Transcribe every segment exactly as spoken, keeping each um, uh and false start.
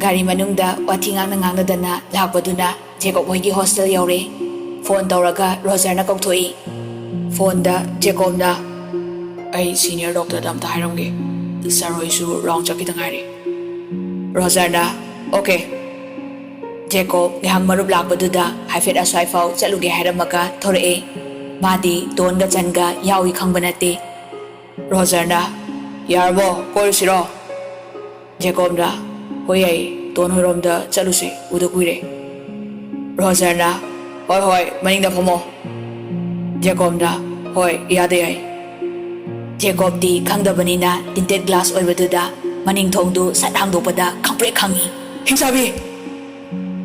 ꯒꯥꯔꯤ ꯃꯅꯨꯡꯗ ꯋꯥꯊꯤ ꯉꯥꯡꯅ ꯉꯥꯡꯅꯗꯅ ꯂꯥꯛꯄꯗꯨꯅ ꯖꯦꯀꯣꯕ ꯍꯣꯏꯒꯤ ꯍꯣꯁꯇꯦꯜ ꯌꯧꯔꯦ꯫ ꯐꯣꯟ ꯇꯧꯔꯒ ꯔꯣꯖꯔꯅ ꯀꯧꯊꯣꯛꯏ꯫ ꯐꯣꯟꯗ ꯖꯦꯀꯣꯕꯅ, "ꯑꯩ ꯁꯤꯅꯤꯌꯔ ꯗꯣꯛꯇꯔꯗ ꯑꯝꯇ ꯍꯥꯏꯔꯝꯒꯦ꯫ ꯁꯥꯔ ꯍꯣꯏꯁꯨ ꯔꯥꯎꯟ ꯆꯠꯈꯤꯗ ꯉꯥꯏꯔꯤ꯫" ꯔꯣꯖꯔꯅ, "ꯑꯣꯀꯦ꯫" ꯖꯦꯀꯣꯕ ꯉꯥꯏꯍꯥꯛ ꯃꯔꯨꯞ ꯂꯥꯛꯄꯗꯨꯗ ꯍꯥꯏꯐꯦꯠ ꯑꯁ꯭ꯋꯥꯏꯐꯥꯎ ꯆꯠꯂꯨꯒꯦ ꯍꯥꯏꯔꯝꯃꯒ ꯊꯣꯔꯛꯑꯦ꯫ ꯃꯥꯗꯤ ꯇꯣꯟꯒ ꯆꯟꯒ ꯌꯥꯎꯏ ꯈꯪꯕ ꯅꯠꯇꯦ꯫ ꯔꯣꯖꯔꯅ, "ꯌꯥꯔꯕꯣ? ꯀꯣꯏꯔꯨꯁꯤꯔꯣ?" ꯖꯦꯀꯣꯕꯅ, "ꯍꯣꯏ ꯌꯥꯏꯌꯦ, ꯇꯣꯟ ꯍꯣꯏꯔꯣꯝꯗ ꯆꯠꯂꯨꯁꯦ, ꯎꯗ ꯀꯨꯏꯔꯦ꯫" ꯔꯣꯖꯔꯅ, "ꯍꯣꯏ ꯍꯣꯏ, ꯃꯅꯤꯡꯗ ꯐꯝꯃꯣ꯫" ꯖꯦꯀꯣꯕꯅ, "ꯍꯣꯏ, ꯏꯌꯥꯗ ꯌꯥꯏ꯫" ꯖꯦꯀꯣꯕꯗꯤ ꯈꯪꯗꯕꯅꯤꯅ ꯇꯤꯟꯇꯦꯠ ꯒ꯭ꯂꯥꯁ ꯑꯣꯏꯕꯗꯨꯗ ꯃꯅꯤꯡ ꯊꯣꯡꯗꯨ ꯁꯠ ꯍꯥꯡꯗꯣꯛꯄꯗ ꯈꯪꯄ꯭ꯔꯦꯛ ꯈꯪꯉꯤ꯫ "ꯍꯤꯡꯆꯥꯕꯤ!"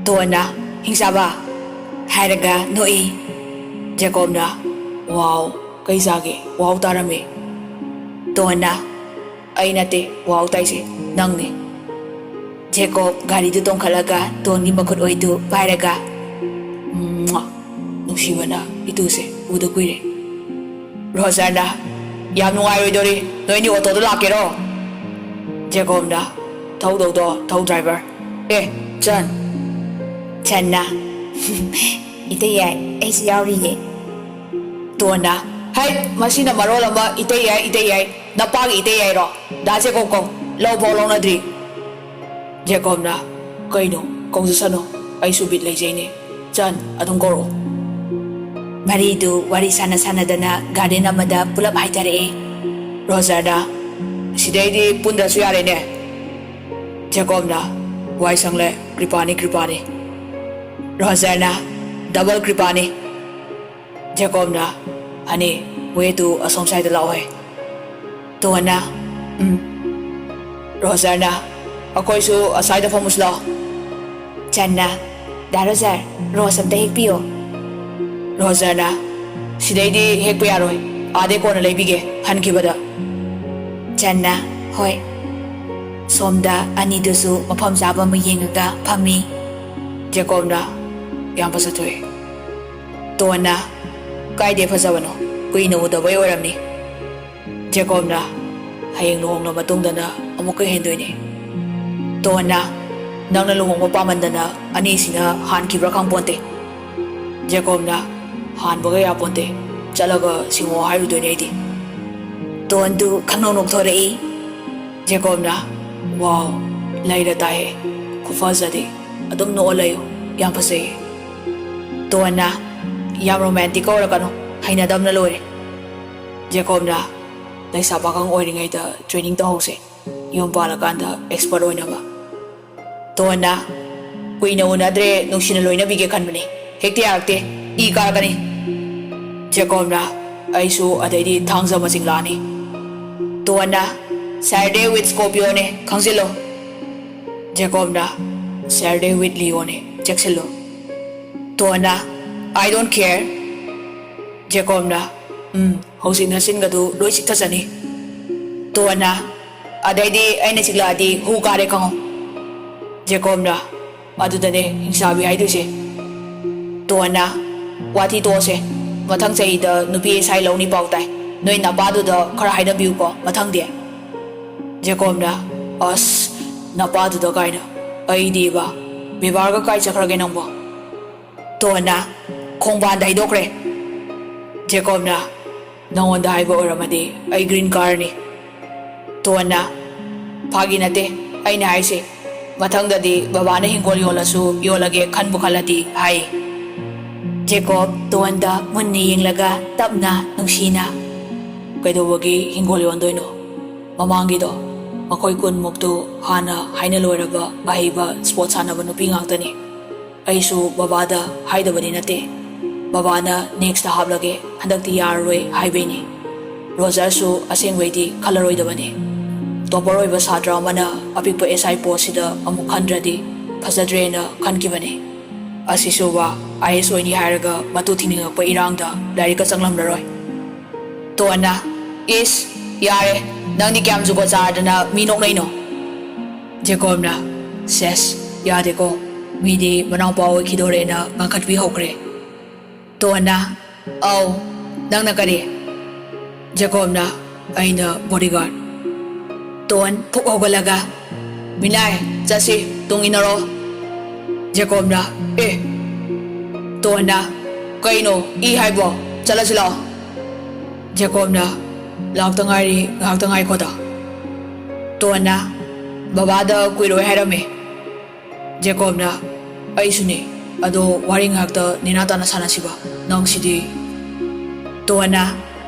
ꯇꯣꯟꯅ, "ꯍꯤꯡꯆꯥꯕ?" ꯍꯥꯏꯔꯒ ꯅꯣꯛꯏ꯫ ꯖꯦꯀꯣꯕꯅ, "ꯋꯥꯎ, ꯀꯩ ꯆꯥꯒꯦ? ꯋꯥꯎ ꯇꯥꯔꯝꯃꯤ꯫" ꯇꯣꯟꯅ, "ꯑꯩ ꯅꯠꯇꯦ ꯋꯥꯎ ꯇꯥꯏꯁꯦ, ꯅꯪꯅꯤ꯫" ꯖꯦꯀꯣꯕ ꯒꯥꯔꯤꯗꯨ ꯇꯣꯡꯈꯠꯂꯒ ꯇꯣꯟꯒꯤ ꯃꯈꯨꯠ ꯑꯣꯏꯗꯨ ꯄꯥꯏꯔꯒ, "ꯃ꯭ꯋꯥ, ꯅꯨꯡꯁꯤꯕꯅ ꯏꯇꯨꯁꯦ ꯎꯗ ꯀꯨꯏꯔꯦ꯫" ꯔꯣꯖꯔꯅ, "ꯌꯥꯝ ꯅꯨꯡꯉꯥꯏꯔꯣꯏꯗꯣꯔꯤ, ꯅꯣꯏꯅꯤ ꯑꯣꯇꯣꯗ ꯂꯥꯛꯀꯦꯔꯣ?" ꯖꯦꯀꯣꯕꯅ, "ꯊꯧꯗꯧꯗꯣ ꯊꯧ, ꯗ꯭ꯔꯥꯏꯚꯔ꯫ ꯑꯦ, ꯆꯟ꯫" ꯆꯟꯅ, "ꯏꯇꯩ ꯌꯥꯏ, ꯑꯩꯁꯨ ꯌꯥꯎꯔꯤꯌꯦ꯫" ꯇꯣꯟꯅ, "ꯍꯩ, ꯃꯁꯤꯅ ꯃꯔꯣꯜ ꯑꯃ ꯏꯇꯩ ꯌꯥꯏ, ꯏꯇꯩ ꯌꯥꯏ꯫ ꯅꯄꯥꯒꯤ ꯏꯇꯩ ꯌꯥꯏꯔꯣ? ꯗꯥ ꯖꯦꯀꯣꯕ ꯀꯧ, ꯂꯧ ꯐꯥꯎ ꯂꯧꯅꯗ꯭ꯔꯤ꯫" ꯖꯦꯀꯣꯕꯅ, "ꯀꯩꯅꯣ, ꯀꯧꯖꯁꯅꯨ, ꯑꯩꯁꯨ ꯕꯤꯠ ꯂꯩꯖꯩꯅꯦ꯫ ꯆꯟ, ꯑꯗꯨꯝ ꯀꯧꯔꯛꯑꯣ꯫" ꯃꯔꯤꯗꯨ ꯋꯥꯔꯤ ꯁꯥꯟꯅ ꯁꯥꯟꯅꯗꯅ ꯒꯥꯔꯗꯦꯟ ꯑꯃꯗ ꯄꯨꯂꯞ ꯍꯥꯏꯊꯔꯛꯑꯦ꯫ ꯔꯣꯖꯔꯅ, "ꯁꯤꯗꯩꯗꯤ ꯄꯨꯟꯗ꯭ꯔꯁꯨ ꯌꯥꯔꯦꯅꯦ꯫" ꯖꯦꯀꯣꯕꯅ, "ꯋꯥꯏ ꯁꯪꯂꯦ, ꯀ꯭ꯔꯤꯄꯥꯅꯤ, ꯀ꯭ꯔꯤꯄꯥꯅꯤ꯫" ꯔꯣꯖꯔꯅ, "ꯗꯕꯜ ꯀ꯭ꯔꯤꯄꯥꯅꯤ꯫" ꯖꯦꯀꯣꯕꯅ, "ꯍꯅꯤ, ꯋꯦ ꯇꯨ ꯑꯁꯣꯝ ꯁꯥꯏꯗ ꯂꯥꯛꯑꯣꯍꯦ꯫" ꯇꯣꯟꯅ, "ꯎꯝ꯫" ꯔꯣꯖꯔꯅ, "ꯑꯩꯈꯣꯏꯁꯨ ꯑꯁ꯭ꯋꯥꯏꯗ ꯐꯝꯃꯨꯁꯤ ꯂꯥꯛꯑꯣ꯫" ꯆꯟꯅ, "ꯗꯥ ꯔꯣꯖꯔ, ꯔꯣꯁ ꯑꯝꯇ ꯍꯦꯛꯄꯤꯌꯣ꯫" ꯔꯣꯖꯔꯅ, "ꯁꯤꯗꯩꯗꯤ ꯍꯦꯛꯄ ꯌꯥꯔꯣꯏ, ꯑꯥꯗꯩ ꯀꯣꯟꯅ ꯂꯩꯕꯤꯒꯦ ꯍꯟꯈꯤꯕꯗ꯫" ꯆꯟꯅ, "ꯍꯣꯏ꯫" ꯁꯣꯝꯗ ꯑꯅꯤꯗꯨꯁꯨ ꯃꯐꯝ ꯆꯥꯕ ꯑꯃ ꯌꯦꯡꯉꯒ ꯐꯝꯃꯤ꯫ ꯖꯦꯀꯣꯕꯅ, "ꯌꯥꯝ ꯐꯖꯊꯣꯛꯑꯦ꯫" ꯇꯣꯟꯅ, "ꯀꯥꯏꯗꯩ ꯐꯖꯕꯅꯣ? ꯀꯨꯏꯅ ꯎꯗꯕꯩ ꯑꯣꯏꯔꯝꯅꯤ꯫" ꯖꯦꯀꯣꯕꯅ, "ꯍꯌꯦꯡ ꯂꯨꯍꯣꯡꯂ ꯃꯇꯨꯡꯗꯅ ꯑꯃꯨꯛꯀ ꯍꯦꯟꯗꯣꯏꯅꯦ꯫" ꯇꯣꯟꯅ, "ꯅꯪꯅ ꯂꯨꯍꯣꯡꯕ ꯄꯥꯝꯃꯟꯗꯅ ꯑꯅꯤꯁꯤꯅ ꯍꯥꯟꯈꯤꯕ꯭ꯔꯥ ꯈꯪꯄꯣꯟꯇꯦ꯫" ꯖꯦꯀꯣꯕꯅ, "ꯍꯥꯟꯕꯒ ꯌꯥꯄꯣꯟꯇꯦ, ꯆꯠꯂꯒ ꯁꯤꯡꯉꯣ ꯍꯥꯏꯔꯨꯗꯣꯏꯅꯦ ꯑꯩꯗꯤ꯫" ꯇꯣꯟꯗꯨ ꯈꯪꯅꯧ ꯅꯣꯛꯊꯣꯔꯛꯏ꯫ ꯖꯦꯀꯣꯕꯅ, "ꯋꯥꯎ, ꯂꯩꯔ ꯇꯥꯏꯍꯦ, ꯈꯨꯐꯖꯗꯤ, ꯑꯗꯨꯝ ꯅꯣꯛꯑ ꯂꯩꯌꯨ, ꯌꯥꯝ ꯐꯖꯩꯌꯦ꯫" ꯇꯣꯟꯅ, "ꯌꯥꯝ ꯔꯣꯃꯥꯟꯇꯤꯛ ꯑꯣꯏꯔꯛꯀꯅꯨ, ꯍꯩꯅꯗꯕꯅ ꯂꯣꯏꯔꯦ꯫" ꯖꯦꯀꯣꯕꯅ, "ꯂꯩꯁꯥ ꯄꯥꯈꯪ ꯑꯣꯏꯔꯤꯉꯩꯗ ꯇ꯭ꯔꯦꯅꯤꯡ ꯇꯧꯍꯧꯁꯦ, ꯌꯨꯝ ꯄꯥꯜꯂꯀꯥꯟꯗ ꯑꯦꯛꯁꯄꯔꯠ ꯑꯣꯏꯅꯕ꯫" ꯇꯣꯟꯅ, "ꯀꯨꯏꯅ ꯎꯅꯗ꯭ꯔꯦ, ꯅꯨꯡꯁꯤꯅ ꯂꯣꯏꯅꯕꯤꯒꯦ ꯈꯟꯕꯅꯤ, ꯍꯦꯛꯇ ꯌꯥꯔꯛꯇꯦ, ꯏ ꯀꯥꯔꯛꯀꯅꯤ꯫" ꯖꯦꯀꯣꯕꯅ, "ꯑꯩꯁꯨ ꯑꯗꯩꯗꯤ ꯊꯥꯡꯖ ꯃꯁꯤꯡ ꯂꯥꯛꯑꯅꯤ꯫" ꯇꯣꯟꯅ, "Saturday with Scorpioꯅꯦ, ꯈꯪꯖꯤꯜꯂꯣ꯫" ꯖꯦꯀꯣꯕꯅ, "Saturday with Leoꯅꯦ, ꯆꯦꯛꯁꯤꯜꯂꯣ꯫" ꯇꯣꯟꯅ, "I don't care꯫" ꯖꯦꯀꯣꯕꯅ, "ꯎꯝ, ꯍꯧꯖꯤꯛ ꯅꯆꯤꯟꯒꯗꯨ ꯂꯣꯏ ꯆꯤꯛꯊꯖꯅꯤ꯫" ꯇꯣꯟꯅ, "ꯑꯗꯩꯗꯤ ꯑꯩꯅ ꯆꯤꯛꯂꯛꯑꯗꯤ ꯍꯨ ꯀꯥꯔꯦ ꯈꯪꯉꯣ꯫" ꯖꯦꯀꯣꯕꯅ, "ꯑꯗꯨꯗꯅꯦ ꯍꯤꯡꯆꯥꯕꯤ ꯍꯥꯏꯗꯣꯏꯁꯦ꯫" ꯇꯣꯟꯅ, "ꯋꯥꯊꯤ ꯇꯣꯛꯑꯁꯦ, ꯃꯊꯪ ꯆꯍꯤꯗ ꯅꯨꯄꯤ ꯑꯦꯁ ꯑꯥꯏ ꯂꯧꯅꯤ ꯄꯥꯎ ꯇꯥꯏ, ꯅꯣꯏ ꯅꯄꯥꯗꯨꯗ ꯈꯔ ꯍꯥꯏꯅꯕꯤꯌꯨꯀꯣ ꯃꯊꯪꯗꯤ꯫" ꯖꯦꯀꯣꯕꯅ, "ꯑꯁ, ꯅꯄꯥꯗꯨꯗ ꯀꯥꯏꯅ, ꯑꯩꯗꯤꯕ, ꯕꯦꯕꯥꯔꯒ ꯀꯥꯏ ꯆꯠꯈ꯭ꯔꯒꯦ ꯅꯪꯕꯣ?" ꯇꯣꯟꯅ, "ꯈꯣꯡꯕꯥꯟꯗ ꯍꯩꯗꯣꯛꯈ꯭ꯔꯦ꯫" ꯖꯦꯀꯣꯕꯅ, "ꯅꯉꯣꯟꯗ ꯍꯥꯏꯕ ꯑꯣꯏꯔꯝꯃꯗꯤ ꯑꯩ ꯒ꯭ꯔꯤꯟ ꯀꯥꯔꯅꯤ꯫" ꯇꯣꯟꯅ, "ꯐꯥꯒꯤ ꯅꯠꯇꯦ ꯑꯩꯅ ꯍꯥꯏꯁꯦ, ꯃꯊꯪꯗꯗꯤ ꯕꯕꯥꯅ ꯍꯤꯡꯒꯣꯜ ꯌꯣꯜꯂꯁꯨ ꯌꯣꯜꯂꯒꯦ ꯈꯟꯕꯨ ꯈꯜꯂꯗꯤ" ꯍꯥꯏ꯫ ꯖꯦꯀꯣꯕ ꯇꯣꯟꯗ ꯃꯨꯟꯅ ꯌꯦꯡꯂꯒ ꯇꯞꯅ ꯅꯨꯡꯁꯤꯅ, "ꯀꯩꯗꯧꯕꯒꯤ ꯍꯤꯡꯒꯣꯜ ꯌꯣꯟꯗꯣꯏꯅꯣ? ꯃꯃꯥꯡꯒꯤꯗꯣ, ꯃꯈꯣꯏ ꯀꯨꯟꯃꯨꯛꯇꯨ ꯍꯥꯟꯅ ꯍꯥꯏꯅ ꯂꯣꯏꯔꯕ ꯑꯍꯩꯕ ꯁ꯭ꯄꯣꯔꯠ ꯁꯥꯟꯅꯕ ꯅꯨꯄꯤ ꯉꯥꯛꯇꯅꯤ꯫ ꯑꯩꯁꯨ ꯕꯕꯥꯗ ꯍꯥꯏꯗꯕꯗꯤ ꯅꯠꯇꯦ, ꯕꯕꯥꯅ ꯅꯦꯛꯁꯇ ꯍꯥꯞꯂꯒꯦ, ꯍꯟꯗꯛꯇꯤ ꯌꯥꯔꯔꯣꯏ ꯍꯥꯏꯕꯩꯅꯤ꯫ ꯔꯣꯖꯔꯁꯨ ꯑꯁꯦꯡꯕꯩꯗꯤ ꯈꯜꯂꯔꯣꯏꯗꯕꯅꯤ꯫ ꯇꯣꯄꯔ ꯑꯣꯏꯕ ꯁꯥꯇ꯭ꯔ ꯑꯃꯅ ꯑꯄꯤꯛꯄ ꯑꯦꯁ ꯑꯥꯏ ꯄꯣꯁꯁꯤꯗ ꯑꯃꯨꯛ ꯈꯟꯗ꯭ꯔꯗꯤ ꯐꯖꯗ꯭ꯔꯦꯅ ꯈꯟꯈꯤꯕꯅꯤ꯫ ꯑꯁꯤꯁꯨꯕ ꯑꯥꯏ ꯑꯦꯁ ꯑꯣꯏꯅꯤ ꯍꯥꯏꯔꯒ ꯃꯇꯨ ꯊꯤꯅꯤꯡꯉꯛꯄ ꯏꯔꯥꯡꯗ ꯂꯥꯏꯔꯤꯛꯀ ꯆꯪꯂꯝꯂꯔꯣꯏ꯫" ꯇꯣꯟꯅ, "ꯏꯁ, ꯌꯥꯔꯦ, ꯅꯪꯗꯤ ꯀꯌꯥꯝ ꯖꯨꯒꯣꯠ ꯆꯥꯗꯅ ꯃꯤ ꯅꯣꯛꯅꯩꯅꯣ?" ꯖꯦꯀꯣꯕꯅ, "ꯁꯦꯁ, ꯌꯥꯗꯦꯀꯣ, ꯃꯤꯗꯤ ꯃꯅꯥꯎꯄꯥ ꯑꯣꯏꯈꯤꯗꯣꯔꯦꯅ ꯉꯥꯡꯈꯠꯄꯤ ꯍꯧꯈ꯭ꯔꯦ꯫" ꯇꯣꯟꯅ, "ꯑꯧ, ꯅꯪꯅ ꯀꯔꯤ?" ꯖꯦꯀꯣꯕꯅ, "ꯑꯩꯅ ꯕꯣꯗꯤꯒꯥꯔꯗ꯫" ꯇꯣꯟ ꯐꯨꯛ ꯍꯧꯒꯠꯂꯒ, "ꯃꯤꯂꯥꯏ, ꯆꯠꯁꯤ, ꯇꯨꯡ ꯏꯟꯅꯔꯣ꯫ ꯖꯦꯀꯣꯕꯅ, ꯑꯦ꯫ ꯇꯣꯟꯅ, ꯀꯩꯅꯣ ꯏ ꯍꯥꯏꯕꯣ? ꯆꯠꯂꯁꯤ ꯂꯥꯛꯑꯣ꯫ ꯖꯦꯀꯣꯕꯅ, ꯂꯥꯛꯇ ꯉꯥꯏꯔꯤ, ꯉꯥꯏꯍꯥꯛꯇ ꯉꯥꯏꯈꯣꯗ꯫ ꯇꯣꯟꯅ, ꯕꯕꯥꯗ ꯀꯨꯏꯔꯣꯏ ꯍꯥꯏꯔꯝꯃꯦ꯫ ꯖꯦꯀꯣꯕꯅ, ꯑꯩꯁꯨꯅꯤ꯫ ꯑꯗꯣ ꯋꯥꯔꯤ ꯉꯥꯏꯍꯥꯛꯇ ꯅꯦꯅꯥ ꯇꯥꯅ ꯁꯥꯟꯅꯁꯤꯕ? ꯅꯪꯁꯤꯗꯤ꯫ ꯇꯣꯟꯅ,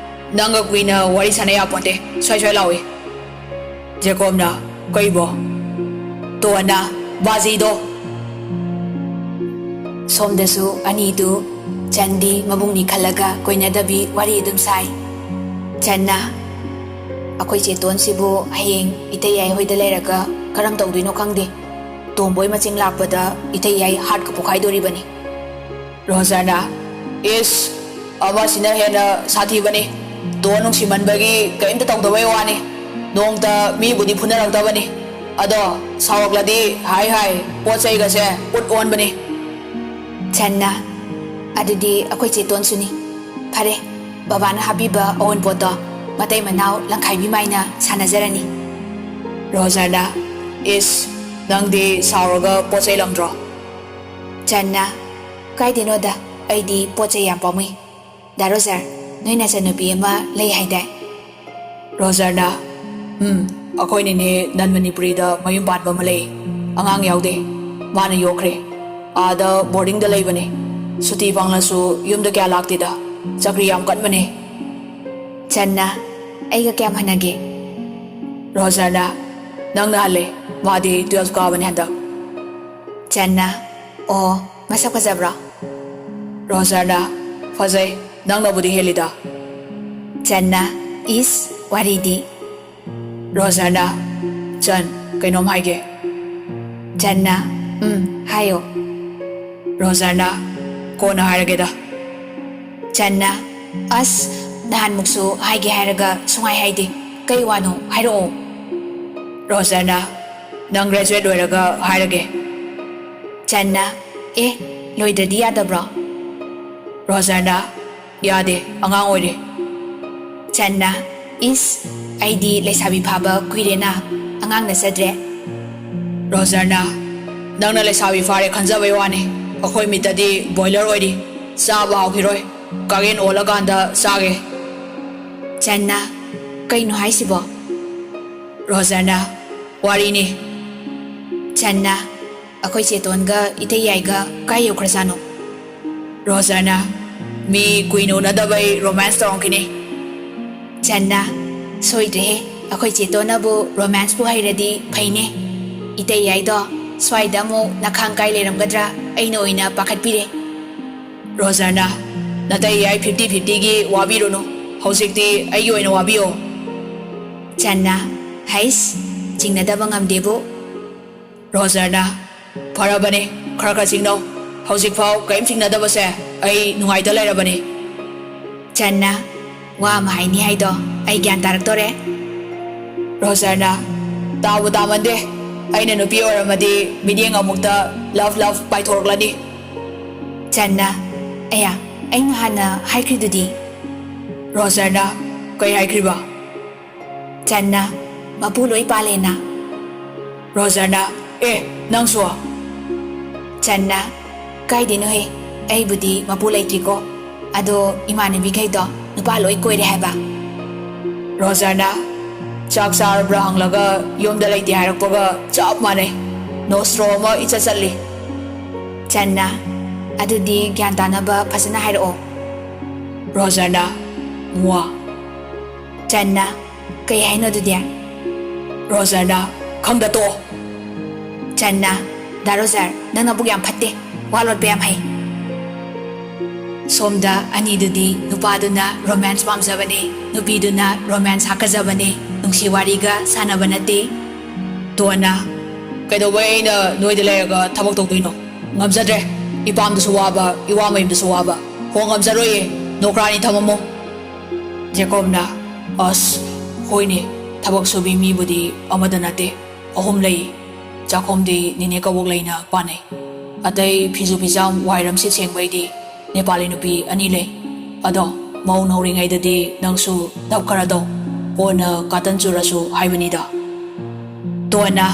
ꯅꯪꯒ ꯀꯨꯏꯅ ꯋꯥꯔꯤ ꯁꯥꯟꯅ ꯌꯥꯄꯣꯟꯇꯦ꯫ ꯁ꯭ꯋꯥꯏ ꯁ꯭ꯋꯥꯏ ꯂꯥꯎꯏ꯫ ꯖꯦꯀꯣꯕꯅ, ꯀꯩꯕꯣ? ꯇꯣꯟꯅ, ꯕꯥꯖꯤꯗꯣ꯫ ꯁꯣꯝꯗꯁꯨ ꯑꯅꯤꯗꯨ ꯆꯟꯗꯤ ꯃꯕꯨꯡꯅꯤ ꯈꯜꯂꯒ ꯀꯣꯏꯅꯗꯕꯤ ꯋꯥꯔꯤ ꯑꯗꯨꯝ ꯁꯥꯏ꯫ ꯆꯟꯅ, ꯑꯩꯈꯣꯏ ꯆꯦ ꯇꯣꯟꯁꯤꯕꯨ ꯍꯌꯦꯡ ꯏꯇꯩ ꯌꯥꯏ ꯍꯣꯏꯗ ꯂꯩꯔꯒ ꯀꯔꯝ ꯇꯧꯗꯣꯏꯅꯣ ꯈꯪꯗꯦ꯫ ꯇꯣꯝꯕꯣꯏ ꯃꯆꯤꯡ ꯂꯥꯛꯄꯗ ꯏꯇꯩ ꯌꯥꯏ ꯍꯥꯠꯀ ꯄꯣꯛꯈꯥꯏꯗꯣꯔꯤꯕꯅꯤ꯫ ꯔꯣꯖꯔꯅ, ꯏꯁ, ꯑꯃꯁꯤꯅ ꯍꯦꯟꯅ ꯁꯥꯊꯤꯕꯅꯤ꯫ ꯇꯣꯟ ꯅꯨꯡꯁꯤꯃꯟꯕꯒꯤ ꯀꯔꯤꯝꯇ ꯇꯧꯗꯕꯩ ꯋꯥꯅꯤ꯫ ꯅꯣꯡꯇ ꯃꯤꯕꯨꯗꯤ ꯐꯨꯅꯔꯛꯇꯕꯅꯤ꯫ ꯑꯗꯣ ꯁꯥꯎꯔꯛꯂꯗꯤ ꯍꯥꯏ ꯍꯥꯏ ꯄꯣꯠ ꯆꯩꯒꯁꯦ ꯎꯠ ꯑꯣꯟꯕꯅꯤ꯫ ꯆꯟꯅ, ꯑꯗꯨꯗꯤ ꯑꯩꯈꯣꯏ ꯆꯦ ꯇꯣꯟꯁꯨꯅꯤ꯫ ꯐꯔꯦ, ꯕꯕꯥꯅ ꯍꯥꯞꯄꯤꯕ ꯑꯑꯣꯟꯄꯣꯠꯇꯣ ꯃꯇꯩ ꯃꯅꯥꯎ ꯂꯪꯈꯥꯏꯕꯤ ꯃꯥꯏꯅ ꯁꯥꯟꯅꯖꯔꯅꯤ꯫ ꯔꯣꯖꯔꯅ, ꯏꯁ, ꯅꯪꯗꯤ ꯁꯥꯎꯔꯒ ꯄꯣꯠ ꯆꯩ ꯂꯪꯗ꯭ꯔꯣ? ꯆꯟꯅ, ꯀꯥꯏꯗꯦꯅꯣꯗ, ꯑꯩꯗꯤ ꯄꯣꯠ ꯆꯩ ꯌꯥꯝ ꯄꯥꯝꯃꯨꯏ꯫ ꯗꯥ ꯔꯣꯖꯔ, ꯅꯣꯏ ꯅꯆꯟꯅꯨꯄꯤ ꯑꯃ ꯂꯩ ꯍꯥꯏꯗꯥꯏ? ꯔꯣꯖꯔꯅ, ꯎꯝ, ꯑꯩꯈꯣꯏ ꯅꯦꯅꯦ ꯅꯟ ꯃꯅꯤꯄꯨꯔꯤꯗ ꯃꯌꯨꯝ ꯄꯥꯟꯕ ꯑꯃ ꯂꯩ꯫ ꯑꯉꯥꯡ ꯌꯥꯎꯗꯦ꯫ ꯃꯥꯅ ꯌꯣꯛꯈ꯭ꯔꯦ꯫ ꯑꯥꯗ ꯕꯣꯔꯗꯤꯡꯗ ꯂꯩꯕꯅꯦ꯫ ꯁꯨꯇꯤ ꯐꯪꯂꯁꯨ ꯌꯨꯝꯗ ꯀꯌꯥ ꯂꯥꯛꯇꯦꯗ꯫ ꯆꯀ꯭ꯔꯤ ꯌꯥꯝ ꯀꯟꯕꯅꯦ꯫ ꯆꯟꯅ, ꯑꯩꯒ ꯀꯌꯥꯝ ꯍꯟꯅꯒꯦ? ꯔꯣꯖꯔꯅ, ꯅꯪꯅ ꯍꯜꯂꯦ꯫ ꯃꯥꯗꯤ ꯇꯨꯌꯦꯜꯐ ꯀꯥꯕꯅꯦ ꯍꯟꯗꯛ꯫ ꯆꯟꯅ, ꯑꯣ, ꯃꯁꯛ ꯐꯖꯕ꯭ꯔꯣ? ꯔꯣꯖꯔꯅ, ꯐꯖꯩ, ꯅꯪꯅꯕꯨꯗꯤ ꯍꯦꯜꯂꯤꯗ꯫ ꯆꯟꯅ, ꯏꯁ, ꯋꯥꯔꯤꯗꯤ꯫ ꯔꯣꯖꯔꯅ, ꯆꯟ, ꯀꯩꯅꯣꯝ ꯍꯥꯏꯒꯦ꯫ ꯆꯟꯅ, ꯎꯝ, ꯍꯥꯏꯌꯣ꯫ ꯔꯣꯖꯔꯅ, ꯀꯣꯟꯅ ꯍꯥꯏꯔꯒꯦꯗ꯫ ꯆꯟꯅ, ꯑꯁ, ꯅꯍꯥꯟꯃꯨꯛꯁꯨ ꯍꯥꯏꯒꯦ ꯍꯥꯏꯔꯒ ꯁꯨꯡꯍꯥꯏ ꯍꯥꯏꯗꯦ꯫ ꯀꯩ ꯋꯥꯅꯣ? ꯍꯥꯏꯔꯛꯑꯣ꯫ ꯔꯣꯖꯔꯅ, ꯅꯪ ꯒ꯭ꯔꯦꯖꯨꯋꯦꯠ ꯂꯣꯏꯔꯒ ꯍꯥꯏꯔꯒꯦ꯫ ꯆꯟꯅ, ꯑꯦ, ꯂꯣꯏꯗ꯭ꯔꯗꯤ ꯌꯥꯗꯕ꯭ꯔꯣ? ꯔꯣꯖꯔꯅ, ꯌꯥꯗꯦ, ꯑꯉꯥꯡ ꯑꯣꯏꯔꯤ꯫ ꯆꯟꯅ, ꯏꯁ, ꯑꯩꯗꯤ ꯂꯩꯁꯥꯕꯤ ꯐꯥꯕ ꯀꯨꯏꯔꯦꯅ, ꯑꯉꯥꯡ ꯅꯠꯆꯗ꯭ꯔꯦ꯫ ꯔꯣꯖꯔꯅ, ꯅꯪꯅ ꯂꯩꯁꯥꯕꯤ ꯐꯥꯔꯦ ꯈꯟꯖꯕꯩ ꯋꯥꯅꯤ꯫ ꯑꯩꯈꯣꯏ ꯃꯤꯠꯇꯗꯤ ꯕꯣꯏꯂꯔ ꯑꯣꯏꯔꯤ꯫ ꯆꯥꯕ ꯍꯥꯎꯈꯤꯔꯣꯏ꯫ ꯀꯥꯒꯦꯟ ꯑꯣꯜꯂꯀꯥꯟꯗ ꯆꯥꯒꯦ꯫ ꯆꯟꯅ, ꯀꯩꯅꯣ ꯍꯥꯏꯁꯤꯕꯣ? ꯔꯣꯖꯔꯅ, ꯋꯥꯔꯤꯅꯤ꯫ ꯆꯟꯅ, ꯑꯩꯈꯣꯏ ꯆꯦꯇꯣꯟꯒ ꯏꯇꯩ ꯌꯥꯏꯒ ꯀꯥꯏ ꯌꯧꯈ꯭ꯔꯖꯥꯠꯅꯣ? ꯔꯣꯖꯔꯅ, ꯃꯤ ꯀꯨꯏꯅ ꯎꯅꯗꯕꯩ ꯔꯣꯃꯥꯟꯁ ꯇꯧꯔꯝꯈꯤꯅꯤ꯫ ꯆꯟꯅ, ꯁꯣꯏꯗ꯭ꯔꯦꯍꯦ, ꯑꯩꯈꯣꯏ ꯆꯦꯇꯣꯟꯅꯕꯨ ꯔꯣꯃꯥꯟꯁꯄꯨ ꯍꯩꯔꯗꯤ ꯐꯩꯅꯦ꯫ ꯏꯇꯩ ꯌꯥꯏꯗꯣ ꯁ꯭ꯋꯥꯏꯗ ꯑꯃꯨꯛ ꯅꯈꯥꯡ ꯀꯥꯏ ꯂꯩꯔꯝꯒꯗ꯭ꯔꯥ ꯑꯩꯅ ꯑꯣꯏꯅ ꯄꯥꯈꯠꯄꯤꯔꯦ꯫ ꯔꯣꯖꯔꯅ, ꯅꯇꯩ ꯌꯥꯏ ꯐꯤꯐꯇꯤ ꯐꯤꯐꯇꯤꯒꯤ ꯋꯥꯕꯤꯔꯨꯅꯨ, ꯍꯧꯖꯤꯛꯇꯤ ꯑꯩꯒꯤ ꯑꯣꯏꯅ ꯋꯥꯕꯤꯌꯣ꯫ ꯆꯟꯅ, ꯍꯩꯁ, ꯆꯤꯡꯅꯗꯕ ꯉꯝꯗꯦꯕꯨ꯫ ꯔꯣꯖꯔꯅ, ꯐꯔꯕꯅꯦ, ꯈꯔ ꯈꯔ ꯆꯤꯡꯅꯧ꯫ ꯍꯧꯖꯤꯛꯐꯥꯎ ꯀꯔꯤꯝ ꯆꯤꯡꯅꯗꯕꯁꯦ ꯑꯩ ꯅꯨꯡꯉꯥꯏꯇ ꯂꯩꯔꯕꯅꯦ꯫ ꯆꯟꯅ, ꯋꯥ ꯑꯃ ꯍꯥꯏꯅꯤ ꯍꯥꯏꯗꯣ ꯑꯩ ꯒ꯭ꯌꯥꯟ ꯇꯥꯔꯛꯇꯣꯔꯦ꯫ ꯔꯣꯖꯔꯅ, ꯇꯥꯕꯨ ꯇꯥꯃꯟꯗꯦ꯫ ꯑꯩꯅ ꯅꯨꯄꯤ ꯑꯣꯏꯔꯝꯃꯗꯤ ꯃꯤꯠꯌꯦꯡ ꯑꯃꯨꯛꯇ ꯂꯚ ꯂꯚ ꯄꯥꯏꯊꯣꯔꯛꯂꯅꯤ꯫ ꯆꯟꯅ, ꯑꯌꯥ, ꯑꯩꯅ ꯍꯥꯟꯅ ꯍꯥꯏꯈ꯭ꯔꯤꯗꯨꯗꯤ꯫ ꯔꯣꯖꯔꯅ, ꯀꯩ ꯍꯥꯏꯈ꯭ꯔꯤꯕ? ꯆꯟꯅ, ꯃꯄꯨ ꯂꯣꯏ ꯄꯥꯜꯂꯦꯅ꯫ ꯔꯣꯖꯔꯅ, ꯑꯦ, ꯅꯪꯁꯨ? ꯆꯟꯅ, ꯀꯥꯏꯗꯩꯅꯣꯍꯦ, ꯑꯩꯕꯨꯗꯤ ꯃꯄꯨ ꯂꯩꯇ꯭ꯔꯤꯀꯣ, ꯑꯗꯣ ꯏꯃꯥꯟꯅꯕꯤꯈꯩꯗꯣ ꯅꯨꯄꯥ ꯂꯣꯏ ꯀꯣꯏꯔꯦ ꯍꯥꯏꯕ꯫ ꯔꯣꯖꯔꯅ, ꯆꯥꯛ ꯆꯥꯔꯕ꯭ꯔꯥ ꯍꯪꯂꯒ ꯌꯨꯝꯗ ꯂꯩꯇꯦ ꯍꯥꯏꯔꯛꯄꯒ ꯆꯞ ꯃꯥꯟꯅꯩ꯫ ꯅꯣꯁꯇ꯭ꯔꯣ ꯑꯃ ꯏꯆꯠ ꯆꯠꯂꯤ꯫ ꯆꯟꯅ, ꯑꯗꯨꯗꯤ ꯒ꯭ꯌꯥꯟ ꯇꯥꯅꯕ ꯐꯖꯅ ꯍꯥꯏꯔꯛꯑꯣ꯫ ꯔꯣꯖꯔꯅ, ꯃꯨꯋꯥ꯫ ꯆꯟꯅ, ꯀꯩ ꯍꯥꯏꯅꯣ ꯑꯗꯨꯗꯤ? ꯔꯣꯖꯔꯅ, ꯈꯪꯗ ꯇꯣꯛꯑꯣ꯫ ꯆꯟꯅ, ꯗꯥ ꯔꯣꯖꯔ, ꯅꯪ ꯅꯕꯨꯛ ꯌꯥꯝ ꯐꯠꯇꯦ, ꯋꯥ ꯂꯣꯠꯄ ꯌꯥꯝ ꯍꯩ꯫ ꯁꯣꯝꯗ ꯑꯅꯤꯗꯨꯗꯤ ꯅꯨꯄꯥꯗꯨꯅ ꯔꯣꯃꯥꯟꯁ ꯄꯥꯝꯖꯕꯅꯦ, ꯅꯨꯄꯤꯗꯨꯅ ꯔꯣꯃꯥꯟꯁ ꯍꯥꯀꯖꯕꯅꯦ, ꯅꯨꯡꯁꯤ ꯋꯥꯔꯤꯒ ꯁꯥꯟꯅꯕ ꯅꯠꯇꯦ꯫ ꯇꯣꯟꯅ, ꯀꯩꯗꯧꯕꯩ ꯑꯩꯅ ꯅꯣꯏꯗ ꯂꯩꯔꯒ ꯊꯕꯛ ꯇꯧꯗꯣꯏꯅꯣ? ꯉꯝꯖꯗ꯭ꯔꯦ꯫ ꯏꯄꯥꯝꯗꯁꯨ ꯋꯥꯕ, ꯏꯋꯥ ꯃꯌꯨꯝꯗꯁꯨ ꯋꯥꯕ꯫ ꯍꯣ, ꯉꯝꯖꯔꯣꯏꯌꯦ꯫ ꯅꯣꯀ꯭ꯔꯥꯅꯤ ꯊꯝꯃꯝꯃꯣ꯫ ꯖꯦꯀꯣꯕꯅ, ꯑꯁ, ꯍꯣꯏꯅꯦ, ꯊꯕꯛ ꯁꯨꯕꯤ ꯃꯤꯕꯨꯗꯤ ꯑꯃꯗ ꯅꯠꯇꯦ, ꯑꯍꯨꯝ ꯂꯩ꯫ ꯆꯥꯛꯈꯨꯝꯗꯤ ꯅꯤꯅꯦ ꯀꯕꯣꯛꯂꯩꯅ ꯄꯥꯟꯅꯩ꯫ ꯑꯇꯩ ꯐꯤꯖꯨ ꯐꯤꯖꯥꯝ ꯋꯥꯏꯔꯝ ꯁꯤꯠ ꯁꯦꯡꯕꯩꯗꯤ ꯅꯦꯄꯥꯂꯤ ꯅꯨꯄꯤ ꯑꯅꯤ ꯂꯩ꯫ ꯑꯗꯣ ꯃꯧ ꯅꯧꯔꯤꯉꯩꯗꯗꯤ ꯅꯪꯁꯨ ꯇꯞ ꯈꯔ ꯇꯧ, ꯀꯣꯟꯅ ꯀꯥꯇꯟ ꯆꯨꯔꯁꯨ ꯍꯥꯏꯕꯅꯤꯗ꯫ ꯇꯣꯟꯅ,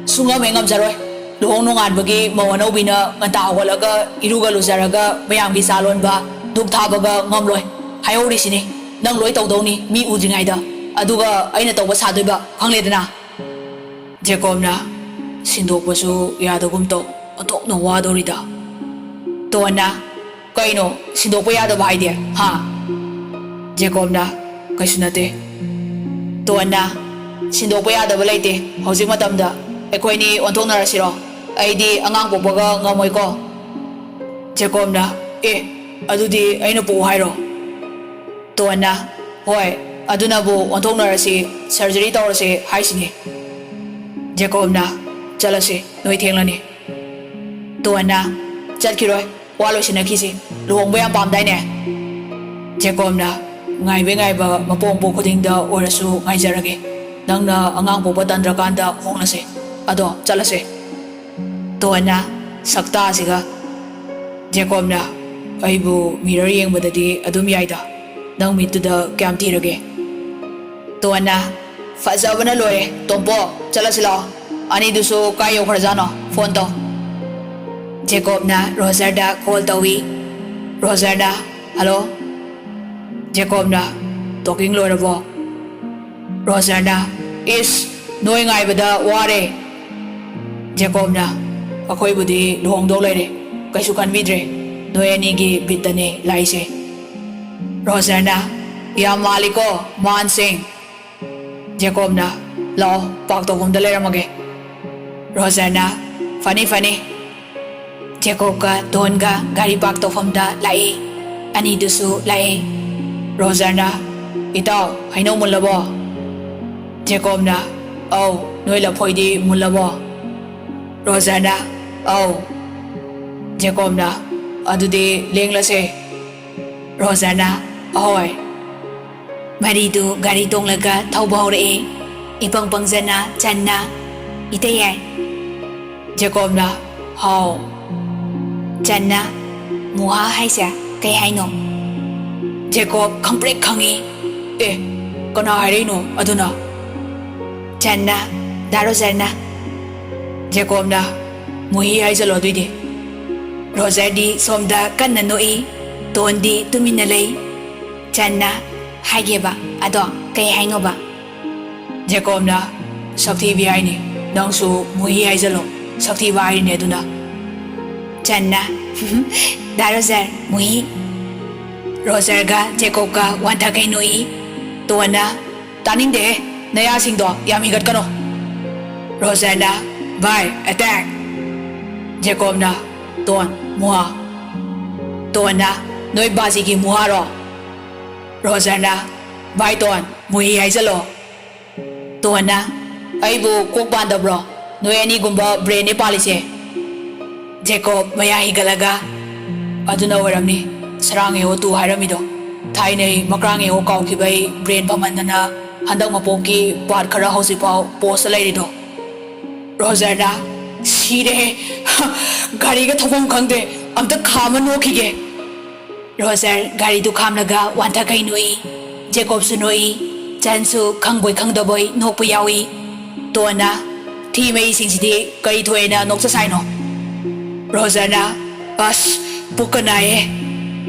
ꯁꯨꯡꯉꯝ ꯍꯦꯛ ꯉꯝꯖꯔꯣꯏ꯫ ꯂꯨꯍꯣꯡ ꯅꯣꯡꯉꯥꯟꯕꯒꯤ ꯃꯧ ꯑꯅꯧꯕꯤꯅ ꯉꯟꯇꯥ ꯍꯧꯒꯠꯂꯒ ꯏꯔꯨꯒ ꯂꯨꯖꯔꯒ ꯃꯌꯥꯝꯒꯤ ꯆꯥ ꯂꯣꯟꯕ, ꯙꯨꯞ ꯊꯥꯕꯒ ꯉꯝꯂꯣꯏ꯫ ꯍꯥꯏꯍꯧꯔꯤꯁꯤꯅꯤ, ꯅꯪ ꯂꯣꯏ ꯇꯧꯗꯧꯅꯤ ꯃꯤ ꯎꯗ꯭ꯔꯤꯉꯩꯗ꯫ ꯑꯗꯨꯒ ꯑꯩꯅ ꯇꯧꯕ ꯁꯥꯗꯣꯏꯕ, ꯈꯪꯂꯦꯗꯅ꯫ ꯖꯦꯀꯣꯕꯅ, ꯁꯤꯟꯗꯣꯛꯄꯁꯨ ꯌꯥꯗꯒꯨꯝ ꯇꯧ, ꯑꯣꯟꯊꯣꯛꯅ ꯋꯥꯗꯧꯔꯤꯗ꯫ ꯇꯣꯟꯅ, ꯀꯩꯅꯣ, ꯁꯤꯟꯗꯣꯛꯄ ꯌꯥꯗꯕ ꯍꯥꯏꯗꯤ? ꯍꯥ? ꯖꯦꯀꯣꯕꯅ, ꯀꯩꯁꯨ ꯅꯠꯇꯦ꯫ ꯇꯣꯟꯅ, ꯁꯤꯟꯗꯣꯛꯄ ꯌꯥꯗꯕ ꯂꯩꯇꯦ꯫ ꯍꯧꯖꯤꯛ ꯃꯇꯝꯗ ꯑꯩꯈꯣꯏꯅꯤ ꯑꯣꯟꯊꯣꯛꯅꯔꯁꯤꯔꯣ? ꯑꯩꯗꯤ ꯑꯉꯥꯡ ꯄꯣꯛꯄꯒ ꯉꯝꯃꯣꯏꯀꯣ꯫ ꯖꯦꯀꯣꯕꯅ, ꯑꯦ, ꯑꯗꯨꯗꯤ ꯑꯩꯅ ꯄꯣꯛꯎ ꯍꯥꯏꯔꯣ? ꯇꯣꯟꯅ, ꯍꯣꯏ, ꯑꯗꯨꯅꯕꯨ ꯑꯣꯟꯊꯣꯛꯅꯔꯁꯤ, ꯁꯔꯖꯔꯤ ꯇꯧꯔꯁꯤ ꯍꯥꯏꯁꯤꯅꯤ꯫ ꯖꯦꯀꯣꯕꯅ, ꯆꯠꯂꯁꯤ, ꯅꯣꯏ ꯊꯦꯡꯂꯅꯤ꯫ ꯇꯣꯟꯅ, ꯆꯠꯈꯤꯔꯣꯏ, ꯋꯥ ꯂꯣꯏꯁꯤꯟꯅꯈꯤꯁꯤ, ꯂꯨꯍꯣꯡꯕ ꯌꯥꯝ ꯄꯥꯝꯗꯥꯏꯅꯦ? ꯖꯦꯀꯣꯕꯅ, ꯉꯥꯏꯕꯩ ꯉꯥꯏꯕ ꯃꯄꯣꯛ ꯃꯄꯣꯛ ꯈꯨꯗꯤꯡꯗ ꯑꯣꯏꯔꯁꯨ ꯉꯥꯏꯖꯔꯒꯦ, ꯅꯪꯅ ꯑꯉꯥꯡ ꯄꯣꯛꯄ ꯇꯟꯗ꯭ꯔꯀꯥꯟꯗ ꯍꯣꯡꯂꯁꯦ, ꯑꯗꯣ ꯆꯠꯂꯁꯦ꯫ ꯇꯣꯟꯅ, ꯁꯛꯇꯥꯁꯤꯒ꯫ ꯖꯦꯀꯣꯕꯅ, ꯑꯩꯕꯨ ꯃꯤꯔꯔ ꯌꯦꯡꯕꯗꯗꯤ ꯑꯗꯨꯝ ꯌꯥꯏꯗ, ꯅꯪ ꯃꯤꯠꯇꯨꯗ ꯀꯌꯥꯝ ꯊꯤꯔꯒꯦ? ꯇꯣꯟꯅ, ꯐꯖꯕꯅ ꯂꯣꯏꯔꯦ, ꯇꯣꯝꯄꯣ, ꯆꯠꯂꯁꯤ ꯂꯥꯛꯑꯣ꯫ ꯑꯅꯤꯗꯨꯁꯨ ꯀꯥꯏ ꯌꯧꯈ꯭ꯔꯖꯥꯠꯅꯣ? ꯐꯣꯟ ꯇꯧ꯫ ꯖꯦꯀꯣꯕꯅ ꯔꯣꯖꯔꯗ ꯀꯣꯜ ꯇꯧꯏ꯫ ꯔꯣꯖꯔꯅ, ꯍꯜꯂꯣ꯫ ꯖꯦꯀꯣꯕꯅ, ꯇꯣꯀꯤꯡ ꯂꯣꯏꯔꯕꯣ? ꯔꯣꯖꯔꯅ, ꯏꯁ, ꯅꯣꯏ ꯉꯥꯏꯕꯗ ꯋꯥꯔꯦ꯫ ꯖꯦꯀꯣꯕꯅ, ꯑꯩꯈꯣꯏꯕꯨꯗꯤ ꯂꯨꯍꯣꯡꯗꯧ ꯂꯩꯔꯦ, ꯀꯩꯁꯨ ꯈꯟꯕꯤꯗ꯭ꯔꯦ, ꯅꯣꯏ ꯑꯅꯤꯒꯤ ꯕꯤꯠꯇꯅꯦ ꯂꯥꯛꯏꯁꯦ꯫ ꯔꯣꯖꯔꯅ, ꯌꯥꯝ ꯃꯥꯜꯂꯤꯀꯣ, ꯃꯥꯟꯁꯤꯡ꯫ ꯖꯦꯀꯣꯕꯅ, ꯂꯥꯛꯑꯣ, ꯄꯥꯔꯛ ꯇꯧꯐꯝꯗ ꯂꯩꯔꯝꯃꯒꯦ꯫ ꯔꯣꯖꯔꯅ, ꯐꯅꯤ, ꯐꯅꯤ꯫ ꯖꯦꯀꯣꯕꯀ ꯗꯣꯟꯒ ꯒꯥꯔꯤ ꯄꯥꯔꯛ ꯇꯧꯐꯝꯗ ꯂꯥꯛꯏ꯫ ꯑꯅꯤꯗꯨꯁꯨ ꯂꯥꯛꯏ꯫ ꯔꯣꯖꯔꯅ, ꯏꯇꯥꯎ, ꯍꯩꯅꯧ ꯃꯨꯜꯂꯕꯣ? ꯖꯦꯀꯣꯕꯅ, ꯑꯧ, ꯅꯣꯏ ꯂꯐꯣꯏꯗꯤ ꯃꯨꯜꯂꯕꯣ? ꯔꯣꯖꯔꯅ, ꯑꯧ꯫ ꯖꯦꯀꯣꯕꯅ, ꯑꯗꯨꯗꯤ ꯂꯦꯡꯂꯁꯦ꯫ ꯔꯣꯖꯔꯅ, ꯑꯍꯣꯏ꯫ ꯃꯔꯤꯗꯨ ꯒꯥꯔꯤ ꯇꯣꯡꯂꯒ ꯊꯧꯕ ꯍꯧꯔꯛꯏ꯫ ꯏꯄꯪ ꯄꯪꯖꯅ ꯆꯟꯅ, ꯏꯇꯩ ꯌꯥꯏ꯫ ꯖꯦꯀꯣꯕꯅ, ꯍꯥꯎ꯫ ꯆꯟꯅ, ꯃꯨꯍꯥ ꯍꯥꯏꯁꯦ ꯀꯩ ꯍꯥꯏꯅꯣ? ꯖꯦꯀꯣꯕ ꯈꯪꯄ꯭ꯔꯦꯛ ꯈꯪꯉꯤ꯫ ꯑꯦ, ꯀꯅꯥ ꯍꯥꯏꯔꯛꯏꯅꯣ ꯑꯗꯨꯅ? ꯆꯟꯅ, ꯗꯥ ꯔꯣꯖꯔꯅ꯫ ꯖꯦꯀꯣꯕꯅ, ꯃꯨꯍꯤ ꯍꯥꯏꯖꯜꯂꯣ ꯑꯗꯨꯏꯗꯤ꯫ ꯔꯣꯖꯔꯗꯤ ꯁꯣꯝꯗ ꯀꯟꯅ ꯅꯣꯛꯏ꯫ ꯇꯣꯟꯗꯤ ꯇꯨꯃꯤꯟꯅ ꯂꯩ꯫ ꯆꯟꯅ, "ꯍꯥꯏꯒꯦꯕ, ꯑꯗꯣ ꯀꯩ ꯍꯥꯏꯅꯣꯕ?" ꯖꯦꯀꯣꯕꯅ, "ꯁꯛꯊꯤꯕꯤ ꯍꯥꯏꯅꯤ, ꯅꯪꯁꯨ ꯃꯨꯍꯤ ꯍꯥꯏꯖꯜꯂꯣ, ꯁꯛꯊꯤꯕ ꯍꯥꯏꯔꯤꯅꯦ ꯑꯗꯨꯅ꯫" ꯆꯟꯅ, "ꯗꯥ ꯔꯣꯖꯔ, ꯃꯨꯍꯤ꯫" ꯔꯣꯖꯔꯒ ꯖꯦꯀꯣꯕꯀ ꯋꯥꯟꯊꯈꯩ ꯅꯣꯛꯏ꯫ ꯇꯣꯟꯅ, "ꯇꯥꯅꯤꯡꯗꯦꯍꯦ, ꯅꯌꯥꯁꯤꯡꯗꯣ ꯌꯥꯝ ꯍꯤꯒꯠꯀꯅꯣ꯫" ꯔꯣꯖꯔꯅ, "ꯚꯥꯏ, ꯑꯦꯇꯦꯛ!" ꯖꯦꯀꯣꯕꯅ, "ꯇꯣꯟ, ꯃꯨꯍꯥ꯫" ꯇꯣꯟꯅ, "ꯅꯣꯏ ꯕꯥꯖꯤꯒꯤ ꯃꯨꯍꯥꯔꯣ?" ꯔꯣꯖꯔꯅ, "ꯚꯥꯏ ꯇꯣꯟ, ꯃꯨꯍꯤ ꯍꯥꯏꯖꯜꯂꯣ꯫" ꯇꯣꯟꯅ, "ꯑꯩꯕꯨ ꯀꯣꯛ ꯄꯥꯟꯗꯕ꯭ꯔꯣ? ꯅꯣꯏ ꯑꯅꯤꯒꯨꯝꯕ ꯕ꯭ꯔꯦꯟꯅꯦ ꯄꯥꯜꯂꯤꯁꯦ꯫" ꯖꯦꯀꯣꯕ ꯃꯌꯥ ꯍꯤꯒꯠꯂꯒ, "ꯑꯗꯨꯅ ꯑꯣꯏꯔꯝꯅꯤ, ꯁꯔꯥꯡ ꯑꯦ ꯑꯣ ꯇꯨ ꯍꯥꯏꯔꯝꯃꯤꯗꯣ꯫ ꯊꯥꯏꯅꯩ ꯃꯀ꯭ꯔꯥꯡ ꯑꯦ ꯑꯣ ꯀꯥꯎꯈꯤꯕꯩ ꯕ꯭ꯔꯦꯟ ꯐꯃꯟꯗꯅ ꯍꯟꯗꯛ ꯃꯄꯣꯛꯀꯤ ꯄꯥꯔꯠ ꯈꯔ ꯍꯧꯖꯤꯛꯐꯥꯎ ꯄꯣꯁꯇ ꯂꯩꯔꯤꯗꯣ꯫" ꯔꯣꯖꯔꯅ, "ꯁꯤꯔꯦꯍꯦ꯫ ꯒꯥꯔꯤꯒ ꯊꯧꯐꯝ ꯈꯪꯗꯦ꯫ ꯑꯝꯇ ꯈꯥꯝꯃ ꯅꯣꯛꯈꯤꯒꯦ꯫" ꯔꯣꯖꯔ ꯒꯥꯔꯤꯗꯨ ꯈꯥꯝꯂꯒ ꯋꯥꯟꯊꯈꯩ ꯅꯣꯛꯏ꯫ ꯖꯦꯀꯣꯕꯁꯨ ꯅꯣꯛꯏ꯫ ꯆꯟꯁꯨ ꯈꯪꯕꯣꯏ ꯈꯪꯗꯕꯣꯏ ꯅꯣꯛꯄ ꯌꯥꯎꯏ꯫ ꯇꯣꯟꯅ, "ꯊꯤ ꯃꯍꯤꯁꯤꯡꯁꯤꯗꯤ ꯀꯔꯤ ꯊꯣꯛꯑꯦꯅ ꯅꯣꯛꯆ ꯁꯥꯏꯅꯣ?" ꯔꯣꯖꯔꯅ, "ꯑꯁ, ꯄꯨꯛꯀ ꯅꯥꯏꯌꯦ꯫"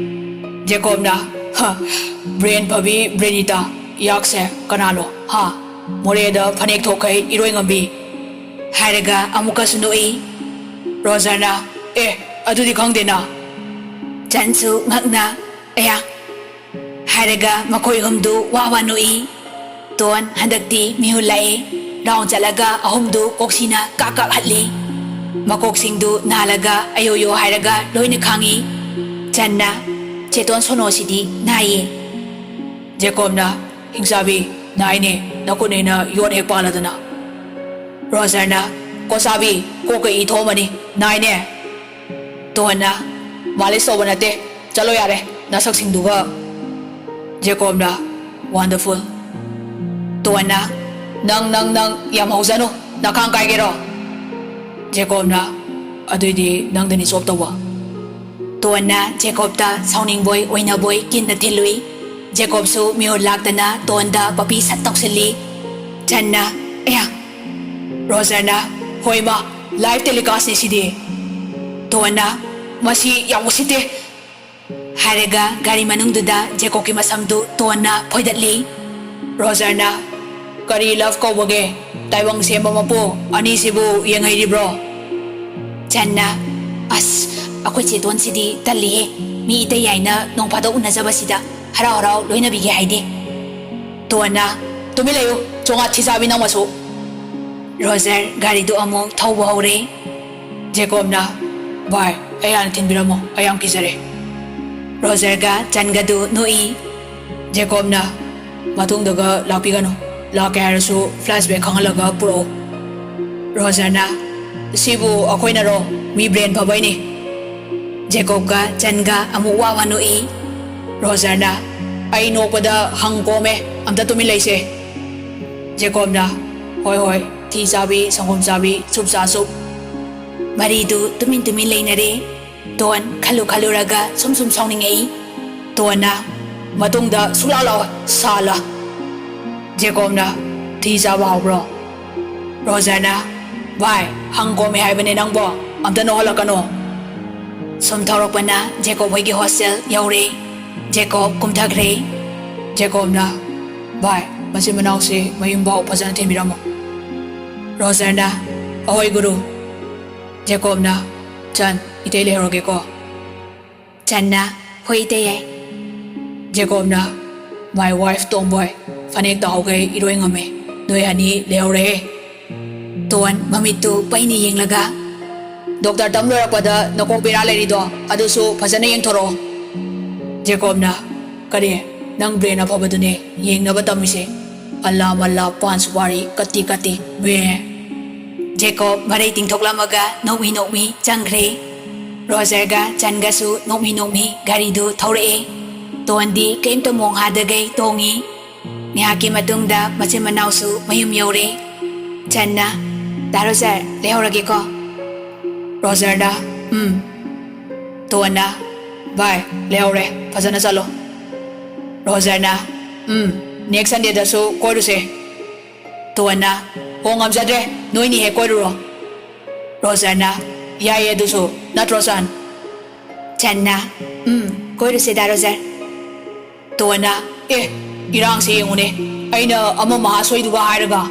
ꯖꯦꯀꯣꯕꯅ, "ꯍ, ꯕ꯭ꯔꯦꯟ ꯐꯕꯤ ꯕ꯭ꯔꯦꯅꯤꯇꯥ, ꯌꯥꯛꯁꯦ ꯀꯅꯥꯅꯣ, ꯍꯥ? ꯃꯣꯔꯦꯗ ꯐꯅꯦꯛ ꯊꯣꯛꯈꯩ ꯏꯔꯣꯏ ꯉꯝꯕꯤ?" ꯍꯥꯏꯔꯒ ꯑꯃꯨꯛꯀꯁꯨ ꯅꯣꯛꯏ꯫ ꯔꯣꯖꯔꯅ, "ꯑꯦ, ꯑꯗꯨꯗꯤ ꯈꯪꯗꯦꯅ꯫" ꯆꯟꯁꯨ ꯉꯛꯅ, "ꯑꯌꯥ!" ꯍꯥꯏꯔꯒ ꯃꯈꯣꯏ ꯑꯍꯨꯝꯗꯨ ꯋꯥ ꯋꯥ ꯅꯣꯛꯏ꯫ ꯇꯣꯟ ꯍꯟꯗꯛꯇꯤ ꯃꯤꯍꯨꯜ ꯂꯥꯛꯏ꯫ ꯔꯥꯎꯟ ꯆꯠꯂꯒ ꯑꯍꯨꯝꯗꯨ ꯀꯣꯛꯁꯤꯅ ꯀꯥꯛ ꯀꯥꯛ ꯍꯠꯂꯤ꯫ ꯃꯀꯣꯛꯁꯤꯡꯗꯨ ꯅꯥꯜꯂꯒ ꯑꯌꯣ ꯌꯣ ꯍꯥꯏꯔꯒ ꯂꯣꯏꯅ ꯈꯥꯡꯉꯤ꯫ ꯆꯟꯅ, "ꯆꯦꯇꯣꯟ ꯁꯣꯅꯣꯁꯤꯗꯤ ꯅꯥꯏꯌꯦ꯫" ꯖꯦꯀꯣꯕꯅ, "ꯍꯤꯡꯆꯥꯕꯤ, ꯅꯥꯏꯅꯦ, ꯅꯈꯨꯠꯅꯦꯅ ꯌꯣꯠ ꯍꯦꯛ ꯄꯥꯜꯂꯗꯅ꯫" ꯔꯣꯖꯔꯅ, "ꯀꯣꯆꯥꯕꯤ, ꯀꯣꯛꯀ ꯏ ꯊꯣꯛꯑꯝꯃꯅꯤ, ꯅꯥꯏꯅꯦ꯫" ꯇꯣꯟꯅ, "ꯃꯥꯂꯤꯁ ꯇꯧꯕ ꯅꯠꯇꯦ, ꯆꯠꯂꯣ ꯌꯥꯔꯦ, ꯅꯁꯛꯁꯤꯡꯗꯨꯒ꯫" ꯖꯦꯀꯣꯕꯅ, "Wonderful꯫" ꯇꯣꯟꯅ, "ꯅꯪ, ꯅꯪ, ꯅꯪ ꯌꯥꯝ ꯍꯧꯖꯅꯨ, ꯅꯈꯥꯡ ꯀꯥꯏꯒꯦꯔꯣ?" ꯖꯦꯀꯣꯕꯅ, "ꯑꯗꯨꯏꯗꯤ ꯅꯪꯗꯅꯤ ꯆꯣꯞ ꯇꯧꯕ꯫" ꯇꯣꯟꯅ ꯖꯦꯀꯣꯕꯇ ꯁꯥꯎꯅꯤꯡꯕꯣꯏ ꯑꯣꯏꯅꯕꯣꯏ ꯀꯤꯟꯅ ꯊꯤꯜꯂꯨꯏ꯫ ꯖꯦꯀꯣꯕꯁꯨ ꯃꯤꯍꯨꯠ ꯂꯥꯛꯇꯅ ꯇꯣꯟꯗ ꯄꯄꯤ ꯁꯠ ꯇꯧꯁꯤꯜꯂꯤ꯫ ꯆꯟꯅ, "ꯑꯌꯥ!" ꯔꯣꯖꯔꯅ, "ꯍꯣꯏ ꯃꯥ, "Live telecastꯅꯤ ꯁꯤꯗꯤ!" ꯇꯣꯟꯅ, "ꯃꯁꯤ ꯌꯥꯝ ꯎꯁꯤꯠꯇꯦ!" ꯍꯥꯏꯔꯒ ꯒꯥꯔꯤ ꯃꯅꯨꯡꯗꯨꯗ ꯖꯦꯀꯣꯕꯀꯤ ꯃꯁꯝꯗꯨ ꯇꯣꯟꯅ ꯐꯣꯏꯗꯠꯂꯤ꯫ ꯔꯣꯖꯔꯅ, "ꯀꯔꯤ love ꯀꯧꯕꯒꯦ? ꯇꯥꯏꯕꯪ ꯁꯦꯝꯕ ꯃꯄꯨ ꯑꯅꯤꯁꯤꯕꯨ ꯌꯦꯡꯍꯩꯔꯤꯕ꯭ꯔꯣ?" ꯆꯟꯅ, "ꯑꯁ, ꯑꯩꯈꯣꯏ ꯆꯦ ꯇꯣꯟꯁꯤꯗꯤ ꯇꯜꯂꯤꯍꯦ꯫ ꯃꯤ ꯏꯇꯩ ꯌꯥꯏꯅ ꯅꯣꯡ ꯐꯥꯗꯣꯛ ꯎꯅꯖꯕꯁꯤꯗ ꯍꯔꯥꯎ ꯍꯔꯥꯎ ꯂꯣꯏꯅꯕꯤꯒꯦ ꯍꯥꯏꯗꯦ꯫" ꯇꯣꯟꯅ, "ꯇꯨꯃꯤꯟ ꯂꯩꯌꯨ, ꯆꯣꯉꯥ ꯊꯤꯆꯥꯕꯤ ꯅꯪ ꯃꯁꯨ!" ꯔꯣꯖꯔ ꯒꯥꯔꯤꯗꯨ ꯑꯃꯨꯛ ꯊꯧꯕ ꯍꯧꯔꯦ꯫ ꯖꯦꯀꯣꯕꯅ, "ꯚꯥꯏ, ꯑꯩ ꯍꯥꯟꯅ ꯊꯤꯟꯕꯤꯔꯝꯃꯣ, ꯑꯩ ꯌꯥꯝ ꯀꯤꯖꯔꯦ꯫" ꯔꯣꯖꯔꯒ ꯆꯟꯒꯗꯨ ꯅꯣꯛꯏ꯫ ꯖꯦꯀꯣꯕꯅ, "ꯃꯇꯨꯡꯗꯒ ꯂꯥꯛꯄꯤꯒꯅꯨ, ꯂꯥꯛꯀꯦ ꯍꯥꯏꯔꯁꯨ flashback ꯈꯪꯍꯜꯂꯒ ꯄꯨꯔꯛꯎ꯫" ꯔꯣꯖꯔꯅ, "ꯁꯤꯕꯨ ꯑꯩꯈꯣꯏꯅꯔꯣ? ꯃꯤ brain ꯐꯕꯩꯅꯤ꯫" ꯖꯦꯀꯣꯕꯀ ꯆꯟꯒ ꯑꯃꯨꯛ ꯋꯥ ꯋꯥ ꯅꯣꯛꯏ꯫ ꯔꯣꯖꯔꯅ, "ꯑꯩ ꯅꯣꯛꯄꯗ ꯍꯪ ꯀꯣꯝꯃꯦ, ꯑꯝꯇ ꯇꯨꯃꯤꯟ ꯂꯩꯁꯦ꯫" ꯖꯦꯀꯣꯕꯅ, "ꯍꯣꯏ ꯍꯣꯏ, ꯊꯤ ꯆꯥꯕꯤ, ꯁꯪꯒꯣꯝ ꯆꯥꯕꯤ, ꯆꯨꯞ ꯆꯥ ꯆꯨꯞ꯫" ꯃꯔꯤꯗꯨ ꯇꯨꯃꯤꯟ ꯇꯨꯃꯤꯟ ꯂꯩꯅꯔꯦ꯫ ꯇꯣꯟ ꯈꯜꯂꯨ ꯈꯜꯂꯨꯔꯒ ꯁꯨꯝ ꯁꯨꯝ ꯁꯥꯎꯅꯤꯡꯉꯛꯏ꯫ ꯇꯣꯟꯅ, "ꯃꯇꯨꯡꯗ ꯁꯨꯛꯂꯥꯛ ꯂꯥꯛꯑꯣꯏ, ꯁꯥꯜꯂ!" ꯖꯦꯀꯣꯕꯅ, "ꯊꯤ ꯆꯥꯕ ꯍꯥꯎꯕ꯭ꯔꯣ?" ꯔꯣꯖꯔꯅ, "ꯚꯥꯏ, ꯍꯪ ꯀꯣꯝꯃꯦ ꯍꯥꯏꯕꯅꯦ ꯅꯪꯕꯣ, ꯑꯝꯇ ꯅꯣꯛꯍꯜꯂꯛꯀꯅꯣ꯫" ꯁꯨꯝ ꯊꯧꯔꯛꯄꯅ ꯖꯦꯀꯣꯕ ꯍꯣꯏꯒꯤ hostel ꯌꯧꯔꯦ꯫ ꯖꯦꯀꯣꯕ ꯀꯨꯝꯊꯈ꯭ꯔꯦ꯫ ꯖꯦꯀꯣꯕꯅ, "ꯚꯥꯏ, ꯃꯆꯤꯟ ꯃꯅꯥꯎꯁꯦ ꯃꯌꯨꯝꯐꯥꯎ ꯐꯖꯅ ꯊꯤꯟꯕꯤꯔꯝꯃꯣ꯫" ꯔꯣꯖꯔꯅ, "ꯑꯍꯣꯏ ꯒꯨꯔꯨ꯫" ꯖꯦꯀꯣꯕꯅ, "ꯆꯟ, ꯏꯇꯩ ꯂꯩꯍꯧꯔꯒꯦꯀꯣ꯫" ꯆꯟꯅ, "ꯍꯣꯏ ꯏꯇꯩ ꯌꯥꯏ꯫" ꯖꯦꯀꯣꯕꯅ, "My wife ꯇꯣꯝꯕꯣꯏ, ꯐꯅꯦꯛ ꯇꯥꯍꯧꯈꯩ ꯏꯔꯣꯏ ꯉꯝꯃꯦ, ꯅꯣꯏ ꯑꯅꯤ ꯂꯩꯍꯧꯔꯦꯍꯦ꯫" ꯇꯣꯟ ꯃꯃꯤꯠꯇꯨ ꯄꯩꯅ ꯌꯦꯡꯂꯒ, "ꯗꯣꯛꯇꯔ ꯇꯝ ꯂꯣꯏꯔꯛꯄꯗ ꯅꯀꯣꯛ ꯕꯦꯔꯥ ꯂꯩꯔꯤꯗꯣ ꯑꯗꯨꯁꯨ ꯐꯖꯅ ꯌꯦꯡꯊꯣꯔꯛꯑꯣ꯫" ꯖꯦꯀꯣꯕꯅ, "ꯀꯔꯤ? ꯅꯪ brain ꯑꯐꯕꯗꯨꯅꯦ ꯌꯦꯡꯅꯕ ꯇꯝꯃꯤꯁꯦ꯫ ꯑꯜꯂꯥ ꯃꯜꯂꯥ ꯄꯥꯟ ꯁꯨꯄꯥꯔꯤ ꯀꯠꯇꯤ ꯀꯠꯇꯤ, ꯃꯦ꯫" ꯖꯦꯀꯣꯕ ꯃꯔꯩ ꯇꯤꯡꯊꯣꯛꯂꯝꯃꯒ ꯅꯣꯛꯃꯤ ꯅꯣꯛꯃꯤ ꯆꯪꯈ꯭ꯔꯦ꯫ ꯔꯣꯖꯔꯒ ꯆꯟꯒꯁꯨ ꯅꯣꯛꯃꯤ ꯅꯣꯛꯃꯤ ꯒꯥꯔꯤꯗꯨ ꯊꯧꯔꯛꯑꯦ꯫ ꯇꯣꯟꯗꯤ ꯀꯔꯤꯝꯇ ꯃꯣꯡ ꯍꯥꯗꯈꯩ ꯇꯣꯡꯉꯤ꯫ ꯉꯥꯏꯍꯥꯛꯀꯤ ꯃꯇꯨꯡꯗ ꯃꯆꯤꯟ ꯃꯅꯥꯎꯁꯨ ꯃꯌꯨꯝ ꯌꯧꯔꯦ꯫ ꯆꯟꯅ, "ꯗꯥ ꯔꯣꯖꯔ, ꯂꯩꯍꯧꯔꯒꯦꯀꯣ꯫" ꯔꯣꯖꯔꯅ, "ꯎꯝ꯫" ꯇꯣꯟꯅ, "ꯚꯥꯏ, ꯂꯩꯍꯧꯔꯦ, ꯐꯖꯅ ꯆꯠꯂꯣ꯫" ꯔꯣꯖꯔꯅ, "ꯎꯝ, next Sundayꯗꯁꯨ ꯀꯣꯏꯔꯨꯁꯦ꯫" ꯇꯣꯟꯅ, "ꯍꯣ, ꯉꯝꯖꯗ꯭ꯔꯦ, ꯅꯣꯏꯅꯤ ꯍꯦꯛ ꯀꯣꯏꯔꯨꯔꯣ꯫" ꯔꯣꯖꯔꯅ, "ꯌꯥꯏꯌꯦ ꯑꯗꯨꯁꯨ, ꯅꯠꯇ꯭ꯔꯣ ꯆꯟ?" ꯆꯟꯅ, "ꯎꯝ, ꯀꯣꯏꯔꯨꯁꯦꯗ ꯔꯣꯖꯔ꯫" ꯇꯣꯟꯅ, "ꯑꯦ, ꯏꯔꯥꯡꯁꯦ ꯌꯦꯡꯉꯨꯅꯦ, ꯑꯩꯅ ꯑꯃ ꯃꯍꯥꯁꯣꯏꯗꯨꯒ ꯍꯥꯏꯔꯒ꯫"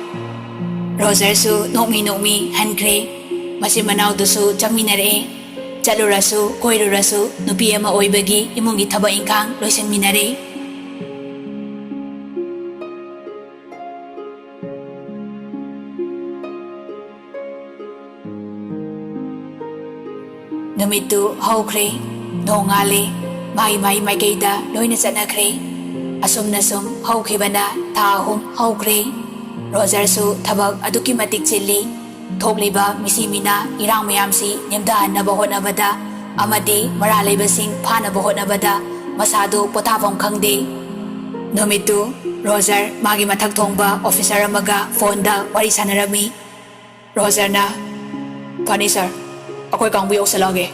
ꯔꯣꯖꯔꯁꯨ ꯅꯣꯛꯃꯤ ꯅꯣꯛꯃꯤ ꯍꯟꯈ꯭ꯔꯦ꯫ ꯃꯆꯤꯟ ꯃꯅꯥꯎꯗꯨꯁꯨ ꯆꯪꯃꯤꯟꯅꯔꯛꯑꯦ꯫ ꯆꯠꯂꯨꯔꯁꯨ ꯀꯣꯏꯔꯨꯔꯁꯨ ꯅꯨꯄꯤ ꯑꯃ ꯑꯣꯏꯕꯒꯤ ꯏꯃꯨꯡꯒꯤ ꯊꯕꯛ ꯏꯪꯈꯥꯡ ꯂꯣꯏꯁꯤꯟꯃꯤꯟꯅꯔꯦ꯫ ꯅꯨꯃꯤꯠꯇꯨ ꯍꯧꯈ꯭ꯔꯦ꯫ ꯅꯣꯡꯉꯥꯜꯂꯦ꯫ ꯃꯥꯏ ꯃꯥꯏ ꯃꯥꯏꯀꯩꯗ ꯂꯣꯏꯅ ꯆꯠꯅꯈ꯭ꯔꯦ꯫ ꯑꯁꯨꯝꯅ ꯁꯨꯝ ꯍꯧꯈꯤꯕꯅ ꯊꯥ ꯑꯍꯨꯝ ꯍꯧꯈ꯭ꯔꯦ꯫ ꯔꯣꯖꯔꯁꯨ ꯊꯕꯛ ꯑꯗꯨꯛꯀꯤ ꯃꯇꯤꯛ ꯆꯤꯜꯂꯤ꯫ ꯊꯣꯛꯂꯤꯕ ꯃꯤꯁꯤ ꯃꯤꯅꯥ ꯏꯔꯥꯡ ꯃꯌꯥꯝꯁꯤ ꯅꯦꯝꯊꯍꯟꯅꯕ ꯍꯣꯠꯅꯕꯗ ꯑꯃꯗꯤ ꯃꯔꯥꯜ ꯂꯩꯕꯁꯤꯡ ꯐꯥꯅꯕ ꯍꯣꯠꯅꯕꯗ ꯃꯁꯥꯗꯨ ꯄꯣꯊꯥꯐꯝ ꯈꯪꯗꯦ꯫ ꯅꯨꯃꯤꯠꯇꯨ ꯔꯣꯖꯔ ꯃꯥꯒꯤ ꯃꯊꯛ ꯊꯣꯡꯕ ꯑꯣꯐꯤꯁꯔ ꯑꯃꯒ ꯐꯣꯟꯗ ꯋꯥꯔꯤ ꯁꯥꯟꯅꯔꯝꯃꯤ꯫ ꯔꯣꯖꯔꯅ, "ꯐꯅꯤ ꯁꯥꯔ, ꯑꯩꯈꯣꯏ ꯀꯥꯡꯕꯨ ꯌꯧꯁꯜꯂꯛꯑꯒꯦ꯫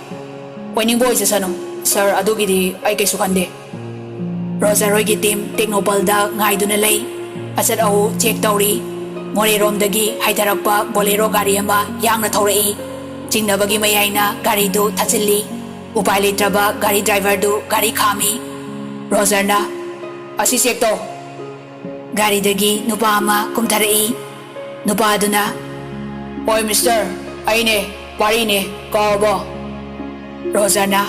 ꯑꯣꯏꯅꯤꯡꯕ ꯑꯣꯏꯖꯁꯅꯨ ꯁꯥꯔ, ꯑꯗꯨꯒꯤꯗꯤ ꯑꯩ ꯀꯩꯁꯨ ꯈꯟꯗꯦ꯫" ꯔꯣꯖꯔ ꯍꯣꯏꯒꯤ ꯇꯤꯝ ꯇꯦꯡꯅꯧꯄꯜꯗ ꯉꯥꯏꯗꯨꯅ ꯂꯩ꯫ ꯑꯆꯠ ꯑꯋꯣ ꯆꯦꯛ ꯇꯧꯔꯤ꯫ ꯃꯣꯔꯦꯔꯣꯝꯗꯒꯤ ꯍꯥꯏꯊꯔꯛꯄ ꯕꯣꯂꯦꯔꯣ ꯒꯥꯔꯤ ꯑꯃ ꯌꯥꯡꯅ ꯊꯧꯔꯛꯏ꯫ ꯆꯤꯡꯅꯕꯒꯤ ꯃꯌꯥꯏꯅ ꯒꯥꯔꯤꯗꯨ ꯊꯠꯆꯤꯜꯂꯤ꯫ ꯎꯄꯥꯏ ꯂꯩꯇ꯭ꯔꯕ ꯒꯥꯔꯤ ꯗ꯭ꯔꯥꯏꯚꯔꯗꯨ ꯒꯥꯔꯤ ꯈꯥꯝꯃꯤ꯫ ꯔꯣꯖꯔꯅ, "ꯑꯁꯤ ꯆꯦꯛ ꯇꯧ꯫" ꯒꯥꯔꯤꯗꯒꯤ ꯅꯨꯄꯥ ꯑꯃ ꯀꯨꯝꯊꯔꯛꯏ꯫ ꯅꯨꯄꯥꯗꯨꯅ, "ꯍꯣꯏ ꯃꯤꯁꯇꯔ, ꯑꯩꯅꯦ, ꯄꯥꯔꯤꯅꯦ, ꯀꯥꯎꯔꯕꯣ?" ꯔꯣꯖꯔꯅ,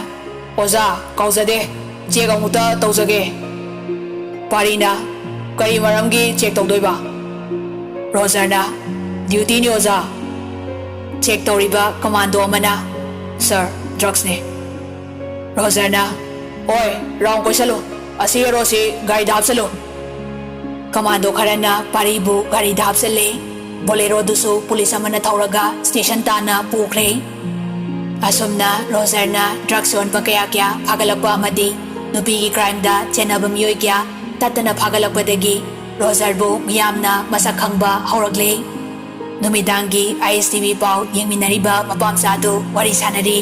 "ꯑꯣꯖꯥ, ꯀꯥꯎꯖꯗꯦ, ꯆꯦꯛ ꯑꯃꯨꯛꯇ ꯇꯧꯖꯒꯦ꯫" ꯄꯥꯔꯤꯅ, "ꯀꯔꯤ ꯃꯔꯝꯒꯤ ꯆꯦꯛ ꯇꯧꯗꯣꯏꯕ?" ꯔꯣꯖꯔꯅ, "ꯗ꯭ꯌꯨꯇꯤꯅꯤ ꯑꯣꯖꯥ꯫" ꯆꯦꯛ ꯇꯧꯔꯤꯕ ꯀꯃꯥꯟꯗꯣ ꯑꯃꯅ, "ꯁꯥꯔ, ꯗ꯭ꯔꯒꯁꯅꯦ꯫" ꯔꯣꯖꯔꯅ, "ꯍꯣꯏ, ꯔꯥꯎꯟ ꯀꯣꯏꯁꯜꯂꯨ, ꯑꯁꯤ ꯍꯦꯔꯣꯁꯤ ꯒꯥꯔꯤꯗ ꯍꯥꯞꯆꯜꯂꯨ꯫" ꯀꯃꯥꯟꯗꯣ ꯈꯔꯅ ꯄꯥꯔꯤꯕꯨ ꯒꯥꯔꯤꯗ ꯍꯥꯞꯆꯜꯂꯦ꯫ ꯕꯣꯂꯦꯔꯣꯗꯨꯁꯨ ꯄꯨꯂꯤꯁ ꯑꯃꯅ ꯊꯧꯔꯒ ꯁ꯭ꯇꯦꯁꯟ ꯇꯥꯟꯅ ꯄꯨꯈ꯭ꯔꯦ꯫ ꯑꯁꯨꯝꯅ ꯔꯣꯖꯔꯅ ꯗ꯭ꯔꯒꯁ ꯌꯣꯟꯕ ꯀꯌꯥ ꯀꯌꯥ ꯐꯥꯒꯠꯂꯛꯄ ꯑꯃꯗꯤ ꯅꯨꯄꯤꯒꯤ ꯀ꯭ꯔꯥꯏꯝꯗ ꯆꯦꯟꯅꯕ ꯃꯤꯑꯣꯏ ꯀꯌꯥ ꯇꯠꯇꯅ ꯐꯥꯒꯠꯂꯛꯄꯗꯒꯤ ꯔꯣꯖꯔꯕꯨ ꯃꯤꯌꯥꯝꯅ ꯃꯁꯛ ꯈꯪꯕ ꯍꯧꯔꯛꯂꯦ꯫ ꯅꯨꯃꯤꯗꯥꯡꯒꯤ ꯑꯥꯏ ꯑꯦꯁ ꯇꯤ ꯚꯤ ꯄꯥꯎ ꯌꯦꯡꯃꯤꯟꯅꯔꯤꯕ ꯃꯄꯥ ꯃꯆꯥꯗꯨ ꯋꯥꯔꯤ ꯁꯥꯟꯅꯔꯤ꯫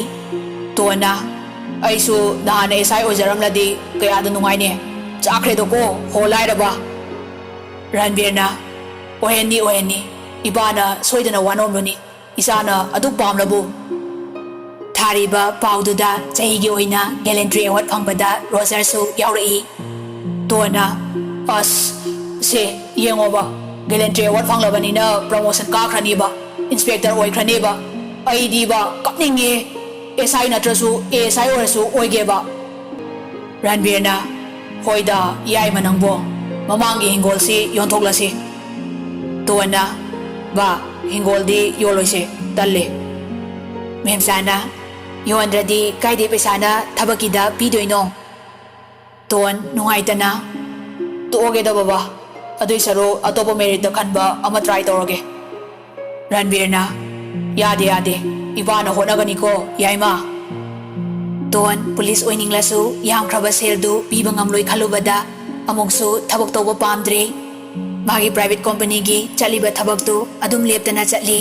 ꯇꯣꯟꯅ, "ꯑꯩꯁꯨ ꯅꯍꯥꯟ ꯑꯦꯁ ꯑꯥꯏ ꯑꯣꯏꯖꯔꯝꯂꯗꯤ ꯀꯌꯥꯗ ꯅꯨꯡꯉꯥꯏꯅꯤ꯫ ꯆꯥꯛꯈ꯭ꯔꯦꯗꯀꯣ, ꯍꯣ ꯂꯥꯏꯔꯕ꯫" ꯔꯟꯕꯤꯔꯅ, "ꯑꯣꯏꯍꯟꯅꯤ, ꯑꯣꯏꯍꯟꯅꯤ꯫ ꯏꯄꯥꯅ ꯁꯣꯏꯗꯅ ꯋꯥꯅꯣꯝꯂꯨꯅꯤ꯫ ꯏꯆꯥꯅ ꯑꯗꯨꯛ ꯄꯥꯝꯂꯕꯨ꯫ ꯊꯥꯔꯤꯕ ꯄꯥꯎꯗꯨꯗ ꯆꯍꯤꯒꯤ ꯑꯣꯏꯅ ꯒꯦꯂꯦꯟꯇ꯭ꯔꯤ ꯑꯦꯋꯥꯔꯗ ꯐꯪꯕꯗ ꯔꯣꯖꯔꯁꯨ ꯌꯥꯎꯔꯛꯏ꯫ ꯇꯣꯟꯅ, "ꯑꯁ, ꯁꯦ, ꯌꯦꯡꯉꯣꯕ, ꯒꯦꯂꯦꯟꯇ꯭ꯔꯤ ꯑꯦꯋꯥꯔꯗ ꯐꯪꯂꯕꯅꯤꯅ ꯄ꯭ꯔꯃꯣꯁꯟ ꯀꯥꯈ꯭ꯔꯅꯦꯕ, ꯏꯟꯁꯄꯦꯛꯇꯔ ꯑꯣꯏꯈ꯭ꯔꯅꯦꯕ꯫ ꯑꯩꯗꯤꯕ ꯀꯞꯅꯤꯡꯉꯦ, ꯑꯦꯁ ꯑꯥꯏ ꯅꯠꯇ꯭ꯔꯁꯨ ꯑꯦ ꯑꯦꯁ ꯑꯥꯏ ꯑꯣꯏꯔꯁꯨ ꯑꯣꯏꯒꯦꯕ꯫" ꯔꯟꯕꯤꯔꯅ, "ꯍꯣꯏꯗ, ꯌꯥꯏꯃ ꯅꯪꯕꯣ, ꯃꯃꯥꯡꯒꯤ ꯍꯤꯡꯒꯣꯜꯁꯤ ꯌꯣꯟꯊꯣꯛꯂꯁꯤ꯫" ꯇꯣꯟꯅ, "ꯕꯥ, ꯍꯤꯡꯒꯣꯜꯗꯤ ꯌꯣꯜꯂꯣꯏꯁꯦ, ꯇꯜꯂꯦ꯫" ꯃꯦꯝꯆꯥꯅ, "ꯌꯣꯟꯗ꯭ꯔꯗꯤ ꯀꯥꯏꯗꯩ ꯄꯩꯁꯥꯅ ꯊꯕꯛꯀꯤꯗ ꯄꯤꯗꯣꯏꯅꯣ?" ꯇꯣꯟ, ꯅꯨꯡꯉꯥꯏꯇꯅ, "ꯇꯣꯛꯑꯒꯦꯗ ꯕꯕꯥ, ꯑꯗꯨꯏ ꯁꯔꯨꯛ ꯑꯇꯣꯞꯄ ꯃꯦꯔꯤꯠꯇ ꯈꯟꯕ ꯑꯃ ꯇ꯭ꯔꯥꯏ ꯇꯧꯔꯒꯦ꯫" ꯔꯟꯕꯤꯔꯅ, "ꯌꯥꯗꯦ, ꯌꯥꯗꯦ, ꯏꯄꯥꯅ ꯍꯣꯠꯅꯒꯅꯤꯀꯣ, ꯌꯥꯏꯃ꯫" ꯇꯣꯟ, ꯄꯨꯂꯤꯁ ꯑꯣꯏꯅꯤꯡꯂꯁꯨ ꯌꯥꯝꯈ꯭ꯔꯕ ꯁꯦꯜꯗꯨ ꯄꯤꯕ ꯉꯝꯂꯣꯏ ꯈꯜꯂꯨꯕꯗ ꯑꯃꯨꯛꯁꯨ ꯊꯕꯛ ꯇꯧꯕ ꯄꯥꯝꯗ꯭ꯔꯦ꯫ ꯃꯥꯒꯤ ꯄ꯭ꯔꯥꯏꯚꯦꯠ ꯀꯣꯝꯄꯅꯤꯒꯤ ꯆꯠꯂꯤꯕ ꯊꯕꯛꯇꯨ ꯑꯗꯨꯝ ꯂꯦꯞꯇꯅ ꯆꯠꯂꯤ꯫